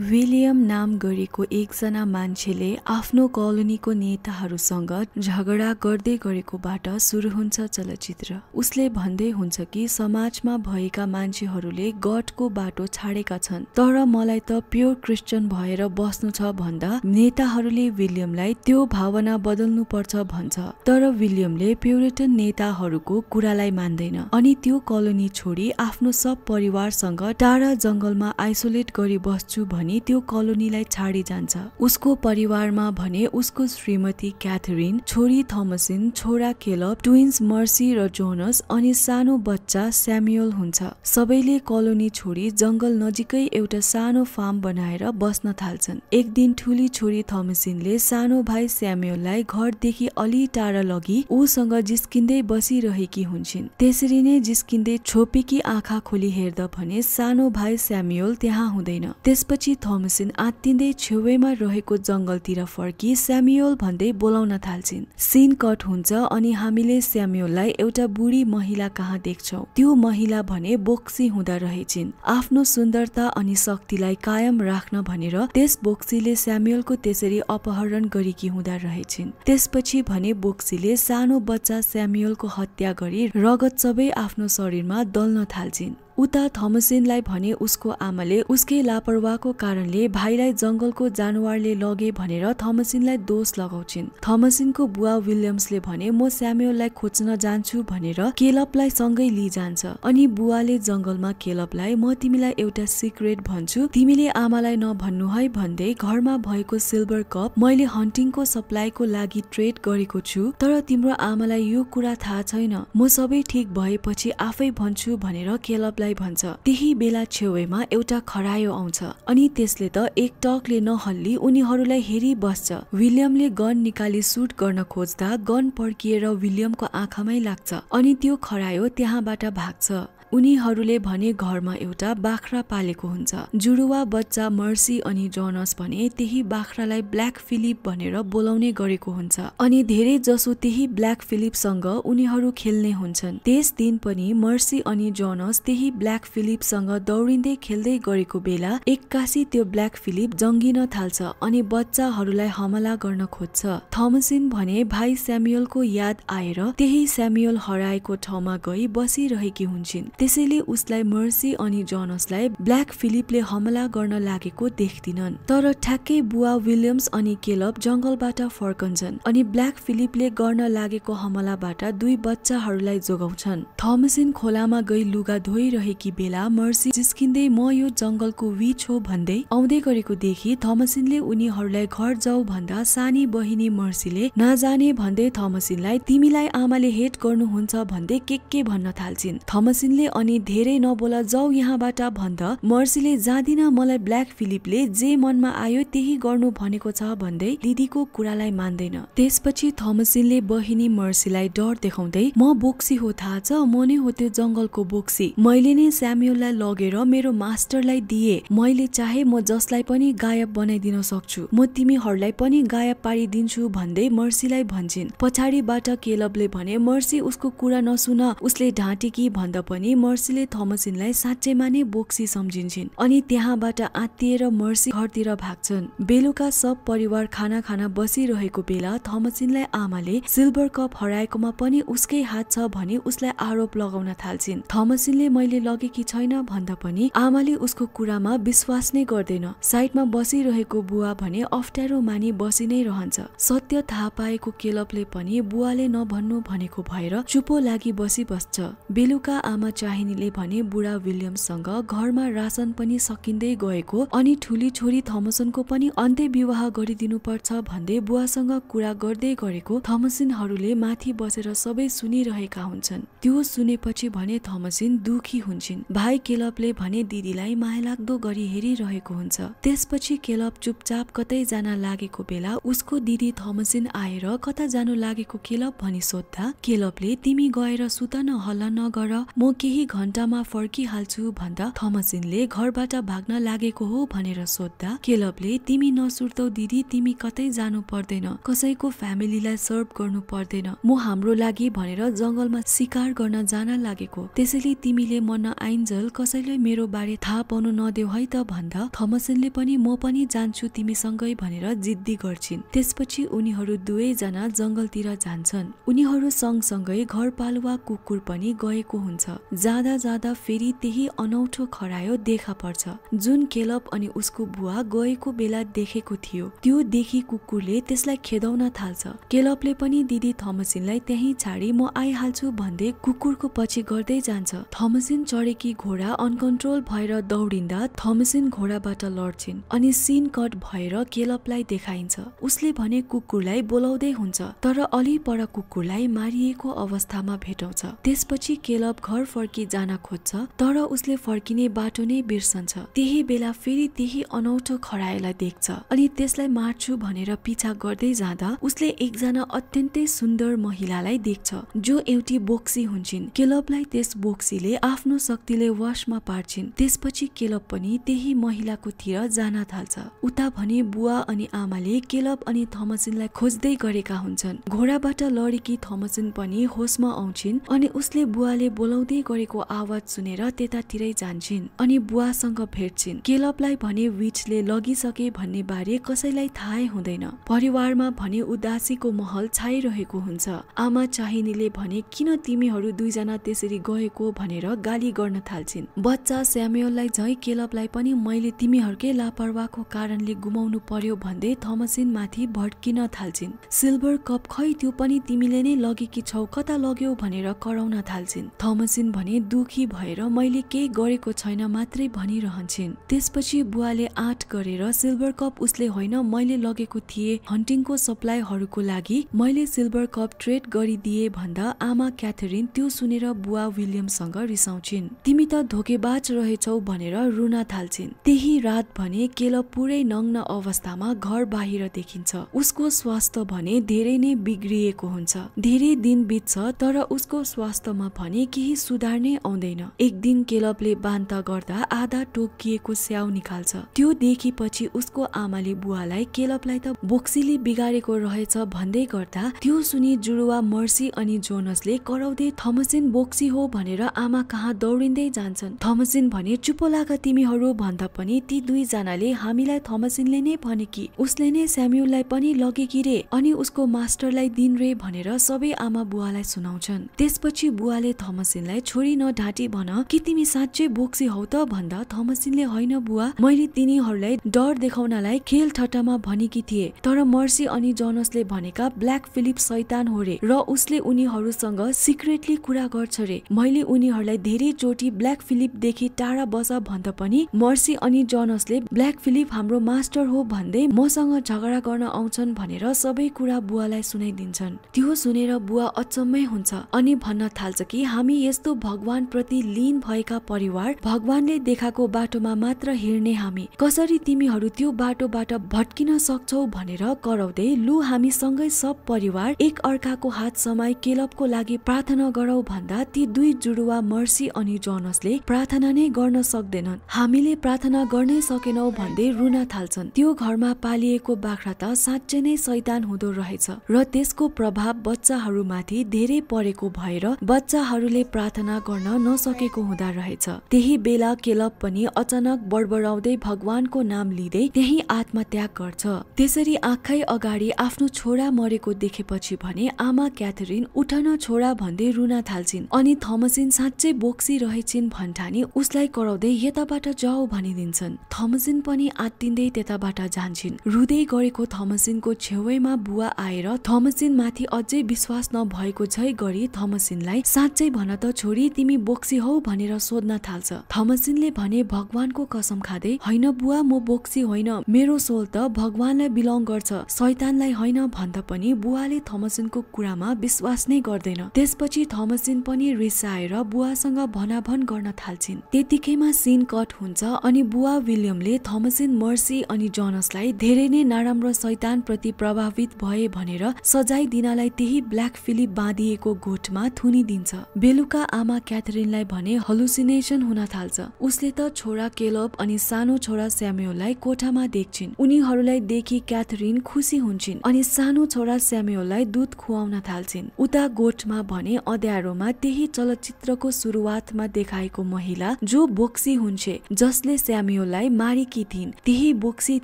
William नाम गरेको एकजना मान्छेले आफ्नो कलोनीको नेताहरूसँग झगडा गर्दै गरेकोबाट सुरु हुन्छ चलचित्र। उसले भन्दै हुन्छ कि समाजमा भएका मान्छेहरूले गडको बाटो छाडेका छन्, तर मलाई त प्योर क्रिस्चियन भएर बस्नु छ भन्दा नेताहरूले विलियमलाई त्यो भावना बदल्नु पर्छ भन्छ। तर विलियमले प्युरिटन नेताहरूको कुरालाई मान्दैन अनि त्यो कलोनी छोडी आफ्नो सब परिवारसँग टाढा जंगलमा आइसोलेट गरी बस्छु भनी त्यो कलोनीलाई छाडी जान्छ। उसको परिवारमा भने उसको श्रीमती क्याथरिन, छोरी थोमसिन, छोरा केलब, ट्विन्स मर्सी र जोनस अनि सानो बच्चा स्यामुएल हुन्छ। सबैले कलोनी छोडी जंगल नजिकै एउटा सानो फार्म बनाएर बस्न थाल्छन्। एक दिन ठुली छोरी थोमसिनले सानो भाइ स्यामुएललाई घरदेखि अलि टाढा लगी उसँग जिस्किँदै बसिरहेकी हुन्छन्। त्यसरी नै जिस्किँदै छोपेकी आँखा खोली हेर्दा भने सानो भाइ स्यामुएल त्यहाँ हुँदैन। त्यसपछि थोमसिन आत्तिँदै छेउैमा रहेको जंगलतिर फर्की स्यामुएल भन्दै बोलाउन थाल्छिन्। सीन कट हुन्छ अनि हामीले स्यामुएललाई एउटा बुढी महिला कहाँ देख्छौं। त्यो महिला भने बोक्सी हुँदा रहेछिन्। आफ्नो सुन्दरता अनि शक्तिलाई कायम राख्न भनेर त्यस बोक्सीले स्यामुएलको त्यसरी अपहरण गरेकी हुँदा रहेछिन्। त्यसपछि भने बोक्सीले सानो बच्चा स्यामुएलको हत्या गरी रगत सबै आफ्नो शरीरमा दल्न थाल्छिन्। उता थोमसिनलाई भने उसको आमाले उसकै लापरवाहको कारणले भाइलाई जंगलको जानवरले लगे भनेर थोमसिनलाई दोष लगाउँछिन्। थोमसिनको बुवा विलियम्सले भने म स्यामुएललाई खोज्न जान्छु भनेर केलबलाई सँगै लिइजान्छ अनि बुवाले जंगलमा केलबलाई म तिमीलाई एउटा सिक्रेट भन्छु, तिमीले आमालाई नभन्नु है भन्दै घरमा भएको सिल्भर कप मैले हन्टिङको सप्लाईको लागि ट्रेड गरेको छु, तर तिम्रो आमालाई यो कुरा थाहा छैन। म सबै ठिक भएपछि आफै भन्छु भनेर केलबलाई भन्छ। त्यही बेला छेउैमा एउटा खरायो आउँछ अनि त्यसले त एक टकले नहल्ली उनीहरूलाई हेरी बस्छ। विलियमले गन निकाली सुट गर्न खोज्दा गन पड्किएर विलियमको आँखामै लाग्छ अनि त्यो खरायो त्यहाँबाट भाग्छ। उनीहरूले भने घरमा एउटा बाख्रा पालेको हुन्छ। जुडुवा बच्चा मर्सी अनि जोनस भने त्यही बाख्रालाई ब्ल्याक फिलिप भनेर बोलाउने गरेको हुन्छ अनि धेरै जसो त्यही ब्ल्याक फिलिपसँग उनीहरू खेल्ने हुन्छन्। त्यस दिन पनि मर्सी अनि जोनस त्यही ब्ल्याक फिलिपसँग दौडिँदै खेल्दै गरेको बेला एक्कासी त्यो ब्ल्याक फिलिप जङ्गिन थाल्छ अनि बच्चाहरूलाई हमला गर्न खोज्छ। थोमसिन भने भाइ स्यामुएलको याद आएर त्यही स्यामुएल हराएको ठाउँमा गई बसिरहेकी हुन्छन्। त्यसैले उसलाई मर्सी अनि जोनसलाई ब्ल्याक फिलिपले हमला गर्न लागेको देख्दिनन्। तर ठ्याक्कै बुवा विलियम्स अनि केलब जंगलबाट फर्कन्छन् अनि ब्ल्याक फिलिपले गर्न लागेको हमलाबाट दुई बच्चाहरूलाई जोगाउँछन्। थोमसिन खोलामा गई लुगा धोइरहेकी बेला मर्सी जिस्किँदै म यो जंगलको विच हो भन्दै आउँदै गरेको देखि थोमसिनले उनीहरूलाई घर जाऊ भन्दा सानी बहिनी मर्सीले नजाने भन्दै थोमसिनलाई तिमीलाई आमाले हेट गर्नुहुन्छ भन्दै के भन्न थाल्छिन्। थोमसिनले अनि धेरै नबोला जाऊ यहाँबाट भन्दा मर्सीले जाँदिन, मलाई ब्ल्याक फिलिपले जे मनमा आयो त्यही गर्नु भनेको छ भन्दै दिदीको कुरालाई मान्दैन। त्यसपछि थोमसिनले बहिनी मर्सीलाई डर देखाउँदै म बोक्सी हो थाहा छ, म नै हो त्यो जंगलको बोक्सी, मैले नै स्यामुएललाई लगेर मेरो मास्टरलाई दिए, मैले चाहे म जसलाई पनि गायब बनाइदिन सक्छु, म तिमीहरूलाई पनि गायब पारिदिन्छु भन्दै मर्सीलाई भन्छिन्। पछाडिबाट केलबले भने मर्सी उसको कुरा नसुन, उसले ढाँटेकी भन्दा पनि मर्सीले थोमसिनलाई साँच्चैमा नै बोक्सी सम्झिन्छन् अनि त्यहाँबाट आत्तिएर मर्सी घरतिर भाग्छन्। बेलुका सब परिवार खाना खाना बसिरहेको बेला थोमसिनलाई आमाले सिल्भर कप हराएकोमा पनि उसकै हात छ भनी उसलाई आरोप लगाउन थाल्छिन्। थोमसिनले मैले लगेकी छैन भन्दा पनि आमाले उसको कुरामा विश्वास नै गर्दैन। साइडमा बसिरहेको बुवा भने अप्ठ्यारो मानि बसि नै रहन्छ। सत्य थाहा पाएको केलबले पनि बुवाले नभन्नु भनेको भएर चुपो लागि बस्छ। बेलुका आमा चाहिनीले भने बुढा विलियमसँग घरमा राशन पनि सकिँदै गएको अनि ठुली छोरी थोमसनको पनि अन्त्य विवाह गरिदिनु पर्छ भन्दै बुवासँग कुरा गर्दै गरेको थोमसिनहरूले माथि बसेर सबै सुनिरहेका हुन्छन्। त्यो सुनेपछि भने थोमसिन दुखी हुन्छन्। भाइ केलबले भने दिदीलाई मायालाग्दो गरी हेरिरहेको हुन्छ। त्यसपछि केलब चुपचाप कतै जान लागेको बेला उसको दिदी थोमसिन आएर कता जानु लागेको केलब भनी सोध्दा केलबले तिमी गएर सुत न, हल्ला नगर, म केही केही घण्टामा फर्किहाल्छु भन्दा थमसिनले घरबाट भाग्न लागेको हो भनेर सोध्दा केलबले तिमी नसुर्तौ दिदी, तिमी कतै जानु पर्दैन, कसैको फ्यामिलीलाई सर्भ गर्नु पर्दैन, म हाम्रो लागि भनेर जंगलमा शिकार गर्न जान लागेको, त्यसैले तिमीले म नआइन्जेल कसैले मेरो बारे थाहा पाउनु नदेऊ है त भन्दा थमसिनले पनि म पनि जान्छु तिमीसँगै भनेर जिद्दी गर्छिन्। त्यसपछि उनीहरू दुवैजना जंगलतिर जान्छन्। उनीहरू सँगसँगै घरपालुवा कुकुर पनि गएको हुन्छ। जाँदा जाँदा फेरि त्यही अनौठो खरायो देखा पर्छ जुन केलब अनि उसको बुवा गएको बेला देखेको थियो। त्यो देखि कुकुरले त्यसलाई खेदाउन थाल्छ। केलबले पनि दिदी थमसिनलाई त्यही छाडी म आइहाल्छु भन्दै कुकुरको पछि गर्दै जान्छ। थमसिन चढेकी घोडा अनकन्ट्रोल भएर दौडिँदा थमसिन घोडाबाट लड्छिन् अनि सीन कट भएर केलबलाई देखाइन्छ। उसले भने कुकुरलाई बोलाउँदै हुन्छ तर अलि पर कुकुरलाई मारिएको अवस्थामा भेटाउँछ। त्यसपछि केलब घर फर्की जान खोज्छ तर उसले फर्किने बाटो नै बिर्सन्छ। त्यही बेला फेरि त्यही अनौठो खरायोलाई देख्छ अनि त्यसलाई मार्छु भनेर पिछा गर्दै जाँदा उसले एकजना अत्यन्तै सुन्दर महिलालाई देख्छ जो एउटी बोक्सी हुन्छन्। केलबलाई त्यस बोक्सीले आफ्नो शक्तिले वशमा पार्छिन्। त्यसपछि केलब पनि त्यही महिलाको तिर जान थाल्छ। उता भने बुवा अनि आमाले केलब अनि थमसिनलाई खोज्दै गरेका हुन्छन्। घोडाबाट लडेकी थमसिन पनि होसमा आउँछिन् अनि उसले बुवाले बोलाउँदै गरेको आवाज सुनेर त्यतातिरै जान्छिन् अनि बुवासँग भेट्छिन्। केलबलाई भने विचले लगिसके भन्ने बारे कसैलाई थाहै हुँदैन। परिवारमा भने उदासीको महल छाइरहेको हुन्छ। आमा चाहिनीले भने किन तिमीहरू दुईजना त्यसरी गएको भनेर गाली गर्न थाल्छिन्। बच्चा स्यामुएललाई झै केलबलाई पनि मैले तिमीहरूकै लापरवाहको कारणले गुमाउनु पर्यो भन्दै थमसिन माथि भड्किन थाल्छिन्। सिल्भर कप खै त्यो पनि तिमीले नै लगेकी छौ, कता लग्यौ भनेर कराउन थाल्छिन्। थमसिन भने दुखी भएर मैले केही गरेको छैन मात्रै भनिरहन्छिन्। त्यसपछि बुवाले आँट गरेर सिल्भर कप उसले होइन मैले लगेको थिएँ हन्टिङको सप्लाईहरूको लागि मैले सिल्भर कप ट्रेड गरिदिए भन्दा आमा क्याथरिन त्यो सुनेर बुवा विलियमसँग रिसाउँछिन्। तिमी त धोकेबाज रहेछौ भनेर रुन थाल्छिन्। त्यही रात भने केलब पुरै नग्न अवस्थामा घर बाहिर देखिन्छ। उसको स्वास्थ्य भने धेरै नै बिग्रिएको हुन्छ। धेरै दिन बित्छ तर उसको स्वास्थ्यमा भने केही सुधार नै आउँदैन। एक दिन केलबले बान्ता गर्दा आधा टोकिएको स्याउ निकाल्छ। त्यो देखेपछि उसको आमाले बुवालाई केलबलाई त बोक्सीले बिगारेको रहेछ भन्दै गर्दा त्यो सुनि जुडुवा मर्सी अनि जोनसले कराउँदै थमसिन बोक्सी हो भनेर आमा कहाँ दौडिँदै जान्छन्। थमसिन भने चुप लाग तिमीहरू भन्दा पनि ती दुईजनाले हामीलाई थमसिनले नै भने कि उसले नै स्यामुएललाई पनि लगेकी रे अनि उसको मास्टरलाई दिन रे भनेर सबै आमा बुवालाई सुनाउँछन्। त्यसपछि बुवाले थमसिनलाई छोरी नढाँटी भन कि तिमी साँच्चै बोक्सी हौ त भन्दा थमसिनले होइन बुवा मैले तिनीहरूलाई डर देखाउनलाई खेल ठट्टामा भनेकी थिए तर मर्सी अनि जोनसले भनेका ब्ल्याक फिलिप शैतान हो रे र उसले उनीहरूसँग सिक्रेटली कुरा गर्छ रे। मैले उनीहरूलाई धेरै चोटि ब्ल्याक फिलिप देखि टाढा बस भन्दा पनि मर्सी अनि जोनसले ब्ल्याक फिलिप हाम्रो मास्टर हो भन्दै मसँग झगडा गर्न आउँछन् भनेर सबै कुरा बुवालाई सुनाइदिन्छन्। त्यो सुनेर बुवा अचम्मै हुन्छ अनि भन्न थाल्छ कि हामी यस्तो भगवान प्रति लीन भएका परिवार, भगवानले देखाएको बाटोमा मात्र हिँड्ने हामी कसरी तिमीहरू त्यो बाटोबाट भट्किन सक्छौ भनेर कराउँदै लु हामी सँगै सब परिवार एक अर्काको हात समाई केलबको लागि प्रार्थना गरौँ भन्दा ती दुई जुडुवा मर्सी अनि जोनसले प्रार्थना नै गर्न सक्दैनन्। हामीले प्रार्थना गर्नै सकेनौ भन्दै रुन थाल्छन्। त्यो घरमा पालिएको बाख्रा त साँच्चै नै शैतान हुँदो रहेछ र त्यसको प्रभाव बच्चाहरूमाथि धेरै परेको भएर बच्चाहरूले प्रार्थना गर्न नसकेको हुँदा रहेछ। त्यही बेला केलब पनि अचानक बडबडाउँदै भगवानको नाम लिँदै त्यही आत्मत्याग गर्छ। त्यसरी आँखै अगाडि आफ्नो छोरा मरेको देखेपछि भने आमा क्याथरिन उठ न छोरा भन्दै रुन थाल्छिन् अनि थमसिन साँच्चै बोक्सी रहेछिन् भन्ठानी उसलाई कराउँदै यताबाट जाऊ भनिदिन्छन्। थमसिन पनि आत्तिँदै त्यताबाट जान्छिन्। रुँदै गरेको थमसिनको छेउैमा बुवा आएर थमसिन माथि अझै विश्वास नभएको झै गरी थमसिनलाई साँच्चै भन त छोरी तिमी बोक्सी हौ भनेर सोध्न थाल्छ। थमसिनले भने भगवानको कसम खाँदै होइन बुवा म बोक्सी होइन, मेरो सोल त भगवानलाई बिलोङ गर्छ शैतानलाई होइन भन्दा पनि बुवाले थमसिनको कुरामा विश्वास नै गर्दैन। त्यसपछि थमसिन पनि रिसाएर बुवासँग भनाभन गर्न थाल्छिन्। त्यतिकैमा सीन कट हुन्छ अनि बुवा विलियमले थमसिन मर्सी अनि जोनसलाई धेरै नै नराम्रो शैतान प्रति प्रभावित भए भनेर सजाय दिनलाई त्यही ब्ल्याक फिलिप बाँधिएको गोठमा थुनिदिन्छ। बेलुका आमा क्याथरिनलाई भने हलुसिनेसन हुन थाल्छ। उसले त छोरा केलब अनि सानो छोरा स्यामुएललाई कोठामा देख्छिन्। उनीहरूलाई देखि क्याथरिन खुसी हुन्छन् अनि सानो छोरा स्यामुएललाई दूध खुवाउन थाल्छिन्। उता गोठमा भने अँध्यारोमा त्यही चलचित्रको सुरुवातमा देखाएको महिला जो बोक्सी हुन्छे, जसले स्यामुएललाई मारेकी थिइन्, त्यही बोक्सी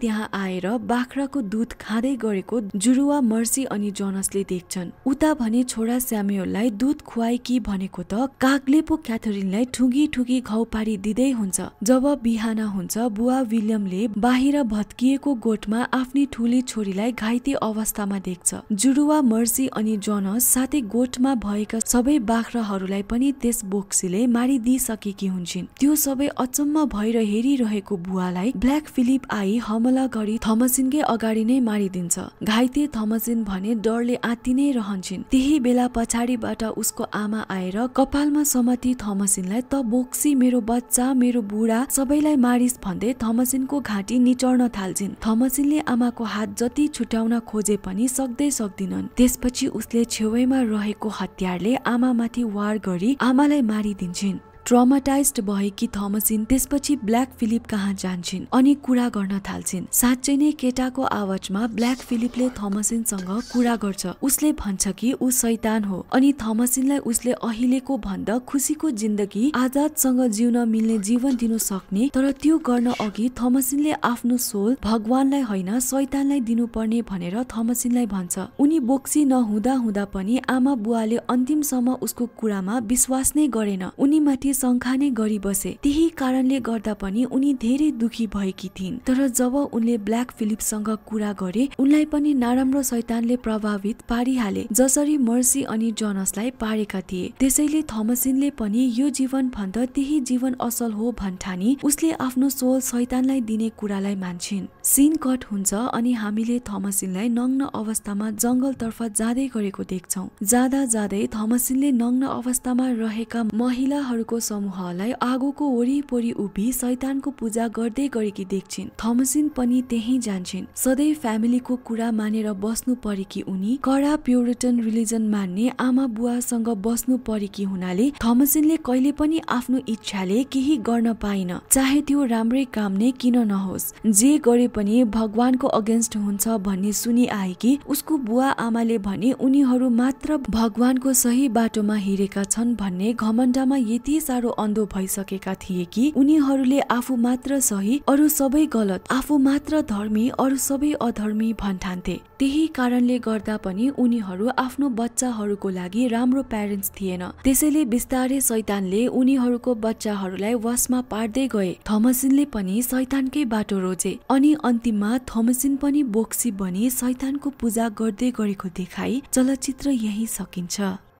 त्यहाँ आएर बाख्राको दूध खाँदै गरेको जुरुवा मर्सी अनि जोनसले देख्छन्। उता भने छोरा स्यामुएललाई दूध खुवाएकी भनेको त कागले पो क्याथरिनलाई ठुगी ठुगी घाउ पारी दिँदै हुन्छ। जब बिहान हुन्छ, बुवा विलियमले बाहिर भत्किएको गोठमा आफ्नी ठुली छोरीलाई घाइते अवस्थामा देख्छ। जुरुवा मर्सी अनि जोनस साथै गोठमा भएका सबै बाख्राहरूलाई पनि त्यस बोक्सीले मारिदिइसकेकी हुन्छन्। त्यो सबै अचम्म भएर हेरिरहेको बुवालाई ब्ल्याक फिलिप आई हमला गरी थमसिनकै अगाडि नै मारिदिन्छ। घाइते थमसिन भने डरले आत्तिनै रहन्छन्। त्यही बेला पछाडिबाट उसको आमा आएर कपालमा समाती थमसिनलाई त बोक्सी मेरो बच्चा मेरो बुढा सबैलाई मारिस भन्दै थमसिनको घाँटी निचोर्न थाल्छिन्। थमसिनले आमाको हात जति छुटाउन खोजे पनि सक्दिनन्। त्यसपछि उसले छेउैमा रहेको हतियारले आमामाथि वार गरी आमालाई मारिदिन्छन्। ट्रमाटाइज्ड भएकी थमसिन त्यसपछि ब्ल्याक फिलिप कहाँ जान्छन् अनि कुरा गर्न थाल्छिन्। साँच्चै नै केटाको आवाजमा ब्ल्याक फिलिपले थमसिनसँग कुरा गर्छ। उसले भन्छ कि ऊ शैतान हो अनि थमसिनलाई उसले अहिलेको भन्दा खुसीको जिन्दगी आजादसँग जिउन मिल्ने जीवन दिनु सक्ने, तर त्यो गर्न अघि थमसिनले आफ्नो सोल भगवानलाई होइन शैतानलाई दिनुपर्ने भनेर थमसिनलाई भन्छ। उनी बोक्सी नहुँदा हुँदा पनि आमा बुवाले अन्तिमसम्म उसको कुरामा विश्वास नै गरेन। उनी माथि शंका नै गरी बसे। त्यही कारणले गर्दा पनि उनी धेरै दुखी भएकी थिइन्। तर जब उनले ब्ल्याक फिलिपसँग कुरा गरे, उनलाई पनि नराम्रो शैतानले प्रभावित पारिहाले, जसरी मर्सी अनि जोनसलाई पारेका थिए। त्यसैले थमसिनले पनि यो जीवन भन्दा त्यही जीवन असल हो भन्ठानी उसले आफ्नो सोल शैतानलाई दिने कुरालाई मान्छिन्। सीन कट हुन्छ अनि हामीले थमसिनलाई नग्न अवस्थामा जंगलतर्फ जाँदै गरेको देख्छौं। जाँदा जाँदै थमसिनले नग्न अवस्थामा रहेका महिलाहरूको समूहलाई आगोको वरिपरि उभि शैतानको पूजा गर्दै गरेकी देख्छिन्। थमसिन पनि त्यही जान्छिन्। सधैँ फ्यामिलीको कुरा मानेर बस्नु परेकी उनी कडा प्युरिटन रिलिजन मान्ने आमा बुवासँग बस्नु परेकी हुनाले थमसिनले कहिले पनि आफ्नो इच्छाले केही गर्न पाइन, चाहे त्यो राम्रै काम नै किन नहोस्। जे गरे पनि भगवानको अगेन्स्ट हुन्छ भन्ने सुनि आएकी उसको बुवा आमाले भने उनीहरू मात्र भगवानको सही बाटोमा हिँडेका छन् भन्ने घमण्डमा यति साह्रो अन्धो भइसकेका थिए कि उनीहरूले आफू मात्र सही अरू सबै गलत, आफू मात्र धर्मी अरू सबै अधर्मी भन्ठान्थे। त्यही कारणले गर्दा पनि उनीहरू आफ्नो बच्चाहरूको लागि राम्रो प्यारेन्ट्स थिएन। त्यसैले बिस्तारै शैतानले उनीहरूको बच्चाहरूलाई वशमा पार्दै गए। थमसिनले पनि शैतानकै बाटो रोजे अनि अन्तिममा थमसिन पनि बोक्सी बनी शैतानको पूजा गर्दै गरेको देखाई चलचित्र यही सकिन्छ।